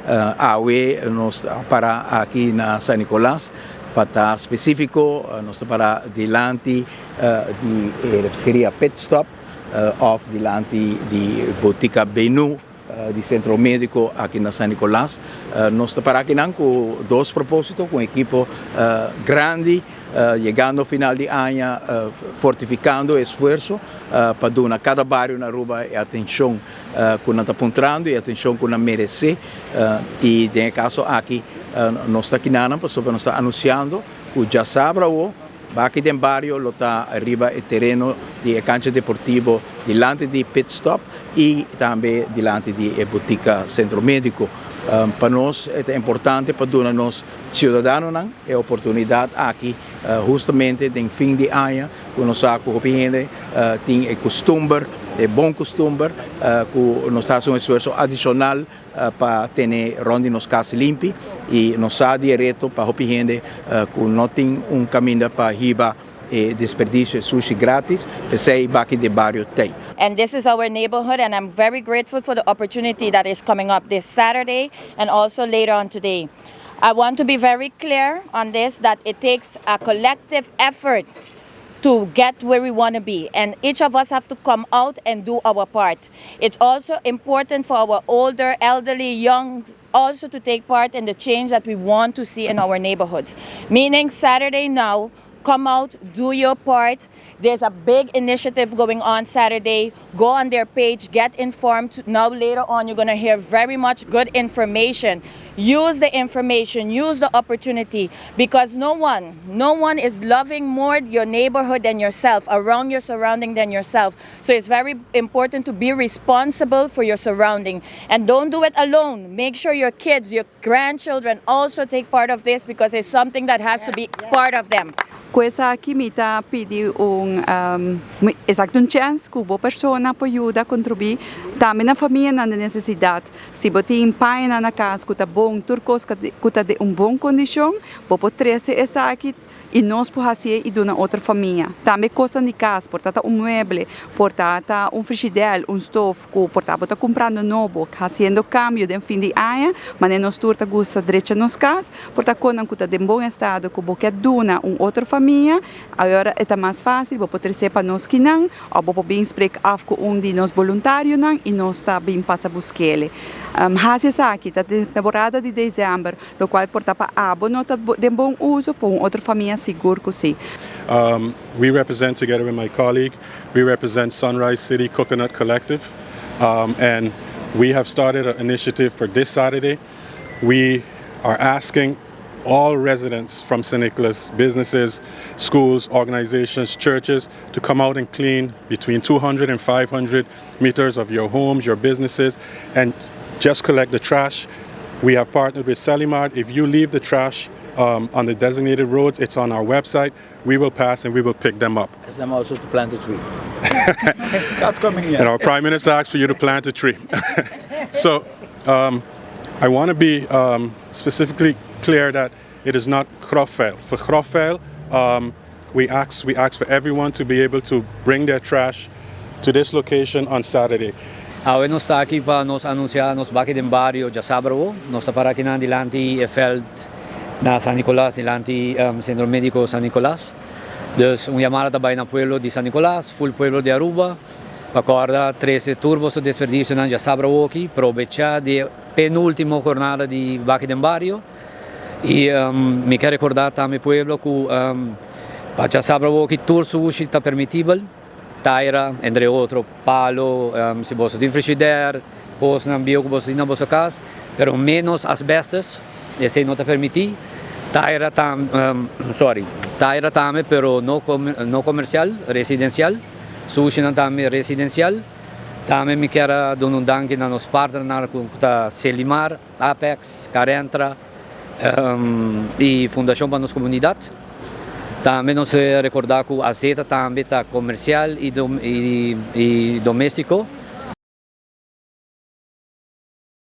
Awe nos a para aki na San Nicolas, pa ta specifico nos ta para dilanti di e refreskeria Pit Stop of dilanti di Botica Benu di Centro Medico aki na San Nicolas. Nos ta para akinan cu dos proposito, cu un ekipo grandi yegando final di aña fortificando e esfuerzo pa duna cada bario na Aruba e atencion cu nan ta puntrando y atencion cu nan merece y den e caso aki nos ta kinanan pasobra nos ta anunciando cu djasabra awo Baki den Bario lo ta riba e tereno di e cancha deportivo dilanti di Pit Stop y tambe dilanti di e botica Centro Medico. Pa nos e ta importante pa duna nos ciudadanonan e oportunidad aki hustamente den fin di aña cu nos sa cu hopi hende tin e custumber, e bon custumber cu nos ta haci un esfuerzo adicional pa tene rond di nos cas limpi y nos sa di e reto pa hopi hende cu no tin un caminda pa hiba e desperdicio, e sushi gratis, p'esey Baki den Bario t'ey. And this is our neighborhood and I'm very grateful for the opportunity that is coming up this Saturday and also later on today. I want to be very clear on this that it takes a collective effort to get where we want to be and each of us have to come out and do our part. It's also important for our older, elderly, young also to take part in the change that we want to see in our neighborhoods. Meaning Saturday now, come out, do your part. There's a big initiative going on Saturday. Go on their page, get informed. Now later on you're going to hear very much good information. Use the information, use the opportunity because no one, no one is loving more your neighborhood than yourself, around your surrounding than yourself. So it's very important to be responsible for your surrounding and don't do it alone. Make sure your kids, your grandchildren also take part of this because it's something that has to be part of them. Cu esaki mi ta pidi un exacto un chance cu bo persona por yuda contribui tambe na famianan den necesidad. Si bo tin pañanan na cas cu ta bon, tur cos cu ta den un bon condicion, bo por trece esaki y nos por hacié y duna otro famia. Tambe cosnan di cas, por ta ta un mueble, por ta ta un frigidel, un stof cu por ta bo ta cumprando nobo, haciendo cambio den fin di aña, manera nos tur ta gusta drecha nos cas, Por ta konan ku ta den bon estado ku bo ke duna un otro famia, awor e ta mas fásil, bo por tresé pa nos kinan òf bo por bin sprek af ku un di nos boluntarionan i nos ta bin pasa busk'el. Hasi esaki ta den temporada di desèmber, lokual por ta pa abo no ta den bon uso, pa un otro famia sigur ku si. We represent together with my colleague, we represent Sunrise City Coconut Collective and we have started an initiative for this Saturday. We are asking all residents from St. Nicholas, businesses, schools, organizations, churches, to come out and clean between 200 and 500 meters of your homes, your businesses, and just collect the trash. We have partnered with Celimar. If you leave the trash on the designated roads, it's on our website. We will pass and we will pick them up. Ask them also to plant a tree. That's coming here. And our prime minister asked for you to plant a tree. So I want to be specifically clear that it is not grofvuil. For grofvuil, we ask for everyone to be able to bring their trash to this location on Saturday. Awe nos ta aki pa nos anuncia nos Baki den Bario diasabra. Nos ta para aki na dilanti veld na San Nicolas, dilanti Centro Medico San Nicolas. Dus un yamada tambe na pueblo di San Nicolas, full pueblo di Aruba. Pa corda 13 tur boso desperdicio nan diasabra aki, aprovecha di penultimo jornada di Baki den Bario. Y mi kier recorda tambe pueblo cu pa diasabra aki tur sushi ta permitibel. Taira, entre otro, palo, si bo tin frigidaire, cosnan bieu cu bo tin na bo cas, pero menos asbestos, esey no ta permiti. Taira tam, sorry, taira tambe, pero no, no comercial, residencial. Sushi nan tambe residencial. Tambe mi kier duna un danki na nos partner cu ta Celimar, Apex, Carentra y Fundacion pa nos Comunidad. Tambe nos recorda cu azeta tambe ta comercial y domestico.